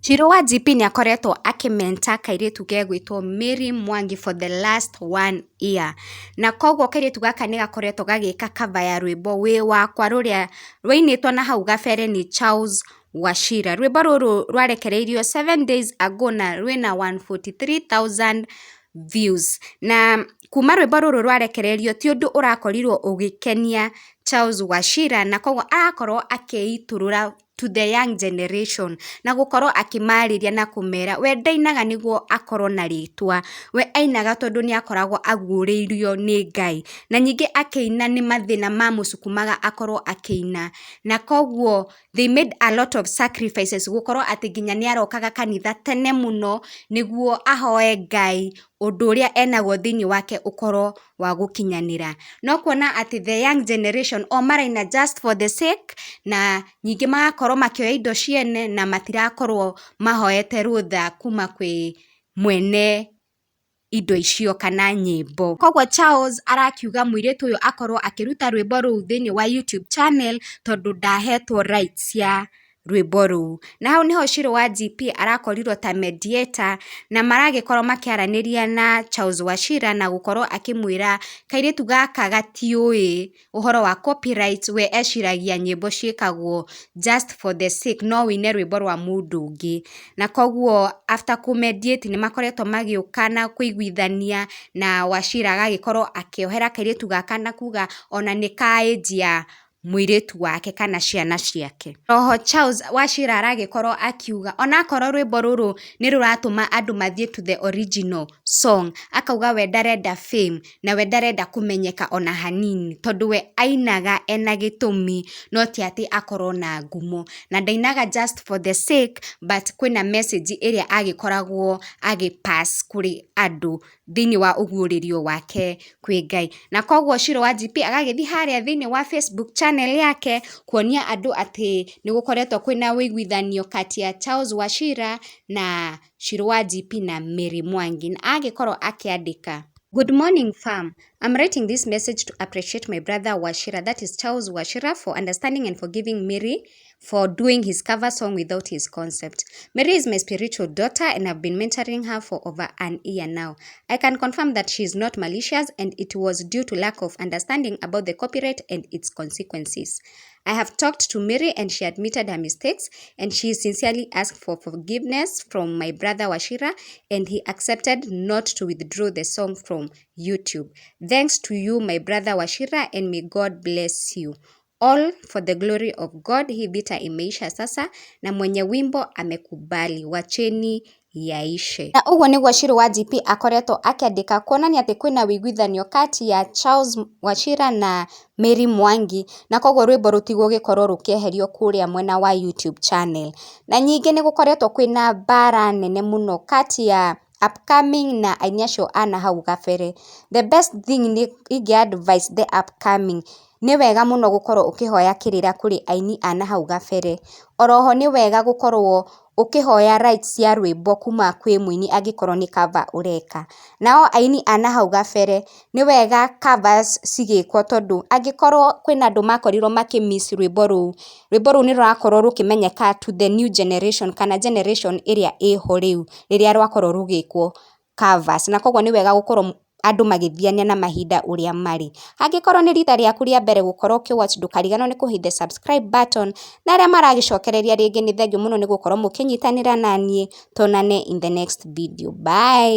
Shiro wa GP nĩ akoretwo akĩmentor kairĩtu gegwĩtwo Mary Mwangi for the last one year, na koguo kairĩtu gaka nĩ gakoretwo gagĩka cover ya rwĩmbo "Wĩ Wakwa" rũrĩa rwainĩtwo na hau gabere nĩ Charles Wachira. Rwĩmbo rũrũ rwarekereirio 7 days ago na rwĩna 143,000 views. Na kuma rwĩmbo rũrũ rwarekererio, ti ũndũ ũrakorirwo ũgĩkenia Charles Wachira, na koguo arakorwo akĩitũrũra to the young generation na gũkorwo akĩmarĩria na kũmera we ndainaga nĩguo akorwo na rĩtwa, we ainaga tondũ nĩ akoragwo aguũrĩirio nĩ Ngai, na ningĩ akĩina nĩ mathĩna mamũsukumaga akorwo akĩina, na koguo they made a lot of sacrifices gũkorwo atĩ nginya nĩ arokaga kanitha tene mũno nĩguo ahoe Ngai ũndũ ũrĩa enaguo thĩinĩ wake ũkorwo wa gũkinyanĩra. No kuona atĩ the young generation o maraina just for the sake, na ningĩ magakorwo makĩoya indo ciene na matirakorwo mahoete rũtha kuma kwĩ mwene indo icio kana nyĩmbo. Koguo Charles arakiuga mũirĩtu ũyũ akorwo akĩruta rwĩmbo rũu thĩinĩ wa YouTube channel tondũ ndahetwo rights cia rwĩmbo rũu. Na hau niho Shiro wa GP arakorirwo ta mediator na maragĩkorwo makĩaranĩria na Charles Wachira na gũkorwo akĩmwĩra kairĩtu gaka gatiũĩ ũhoro wa copyright, we eciragia nyĩmbo ciĩkagwo just for the sake, no wĩine rwĩmbo rwa mũndũ ũngĩ. Na koguo after kũ-mediate nĩ makoretwo magĩũka na kũiguithania, na Wachira agagĩkorwo akĩohera kairĩtu gaka na kuga ona nĩ ka age ya mũirĩtu wake kana ciana ciake. Oho Charles Wachira aragĩkorwo akiuga onakorwo rwĩmbo rũrũ nĩ rũratũma andũ mathiĩ to the original song, akauga we ndarenda fame na we ndarenda kũmenyeka ona hanini, tondũ we ainaga ena gĩtũmi, no ti atĩ akorwo na ngumo, na ndainaga just for the sake, but kwĩna message ĩrĩa agĩkoragwo agĩ pass kũrĩ andũ thĩinĩ wa ũguũrĩrio wake kwĩ Ngai. Na koguo Shiro wa GP agagĩthiĩ harĩa thĩinĩ wa Facebook channel yake kuonia andũ atĩ nĩ gũkoretwo kwĩna ũiguithanio kati ya Charles Wachira na Shiro wa GP na Mary Mwangi, na agĩkorwo akĩandĩka: "Good morning, fam. I'm writing this message to appreciate my brother Wachira, that is Charles Wachira, for understanding and forgiving Mary for doing his cover song without his consent. Mary is my spiritual daughter and I've been mentoring her for over an year now. I can confirm that she is not malicious and it was due to lack of understanding about the copyright and its consequences. I have talked to Mary and she admitted her mistakes and she sincerely asked for forgiveness from my brother Wachira and he accepted not to withdraw the song from YouTube. Thanks to you, my brother Wachira, and may God bless you. All for the glory of God. Hii vita imeisha sasa na mwenye wimbo amekubali. Wacheni yaishe." Na ũguo nĩguo Shiro wa GP akoretwo akĩandĩka kuonania atĩ kwĩna ũiguithanio kati ya Charles Wachira na Mary Mwangi, na koguo rwĩmbo rũtigũgĩkorwo rũkĩeherio kũrĩa mwena wa YouTube channel. Na ningĩ nĩ gũkoretwo kwĩna mbara nene mũno kati ya upcoming na aini acio a nahau gabere. The best thing nĩ ingĩ advise the upcoming, nĩ wega mũno gũkorwo ũkĩhoya kĩrĩra kũrĩ aini a nahau gabere. Oroho nĩ wega gũkorwo ũkĩhoya rights cia rwĩmbo kuma kwĩ mũini angĩkorwo nĩ cover ũreka. Nao aini a nahau gabere, nĩ wega covers cigĩkwo, tondũ angĩkorwo kwĩna andũ makorirwo makĩ miss rwĩmbo rũu, rwĩmbo rũu nĩ rũrakorwo rũkĩmenyeka to the new generation kana generation ĩrĩa ĩho rĩu rĩrĩa rwakorwo rũgĩkwo covers, na koguo nĩ wega gũkorwo andũ magĩthiania na mahinda ũrĩa marĩ. Angĩkorwo nĩ rita rĩaku rĩa mbere gũkorwo ũkĩ watch, ndũkariganĩrwo nĩ kũ hit the subscribe button, na arĩa maragĩcokereria rĩngĩ, nĩ thengiũ mũno nĩ gũkorwo mũkĩnyitanĩra naniĩ. Tuonane in the next video, bye.